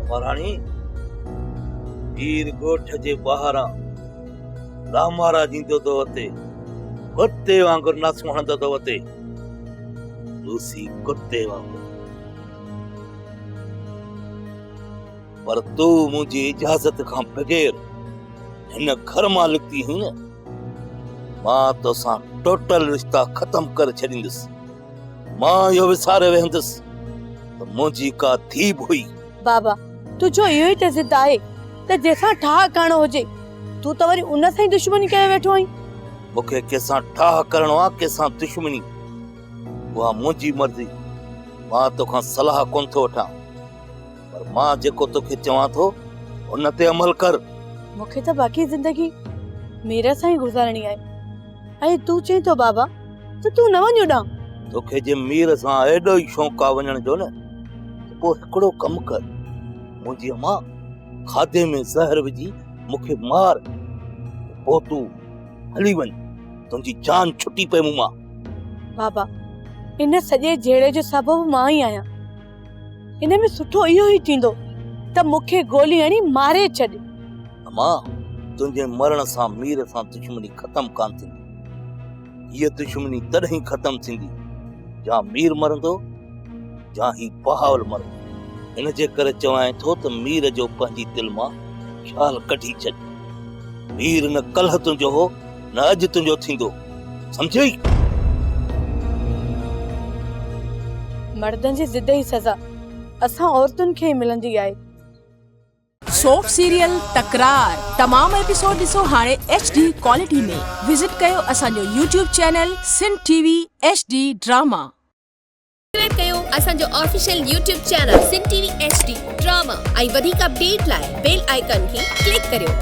مهراڻي، پير ڳوٺ جي ٻاهران لامارا ڏيندو ٿو وتي، ڪتي وانگر ناسون هڻندو ٿو وتي، لوسي ڪتي وانگر. پر تو منهنجي اجازت کان بغير هن گهر مان نڪتي هئين نه، مان توسان ٽوٽل رشتا ختم ڪري ڇڏيندس. مان اهو وساري ويهندس ته منهنجي ڪا ڌيء به هئي. بابا، تنهنجو اهو ئي ته ضد آهي ته جنهن سان ٺاهه ڪرڻو هجي، تون ته وري ان سان ئي دشمني ڪيو ويٺو آهين. مون کي ڪنهن سان ٺاهه ڪرڻو آهي، ڪنهن سان دشمني، اها منهنجي مرضي. مان توکان صلاح ڪونه ٿو وٺان، پر مان جيڪو توکي چوان ٿو، ان تي عمل ڪر. مون کي ته باقي زندگي مير سان ئي گذارڻي آهي ۽ تون چئين ٿو بابا ته تون نه وڃ اوڏانهن. توکي جي مير سان ايڏو ئي شوق آ وڃڻ جو نه ته پوء هڪڙو ڪم ڪر، منهنجي امان کاڌي ۾ زهر وجهي مون کي مار ته پوء تون هلي وڃ، تنهنجي جان ڇٽي پئي مون مان. بابا، ان سڄي جهيڙي جو سبب مان ئي آهيان. ان ۾ سٺو اهو ئي ٿيندو ته مون کي گولي هڻي ماري ڇڏ. امان، تنهنجي مرڻ سان مير سان دشمني ختم ڪانه ٿيندي. هيء دشمني تڏهن ئي ختم ٿيندي جا مير مرندو جا هي بهاول مرندو. ان جي ڪري چوانء ٿو ته مير جو پنهنجي دل مان خيال ڪڍي ڇڏ. مير نه ڪلهه تنهنجو هو نه اڄ تنهنجو ٿيندو. سمجهيئي؟ مردن جي ضد جي سزا اسان عورتن کي ئي ملندي آهي. سوپ سيريل تڪرار تمام ايپيسوڊ ڏسو هاڻي ايڇ ڊي ڪوالٽي ۾ وزٽ ڪيو اسان جو YouTube channel Sindh T V H D drama. Subscribe ڪيو اسان جو official YouTube channel Sindh T V H D drama ۽ وڌيڪ اپڊيٽ لاء بيل آئيڪان کي ڪلڪ ڪريو.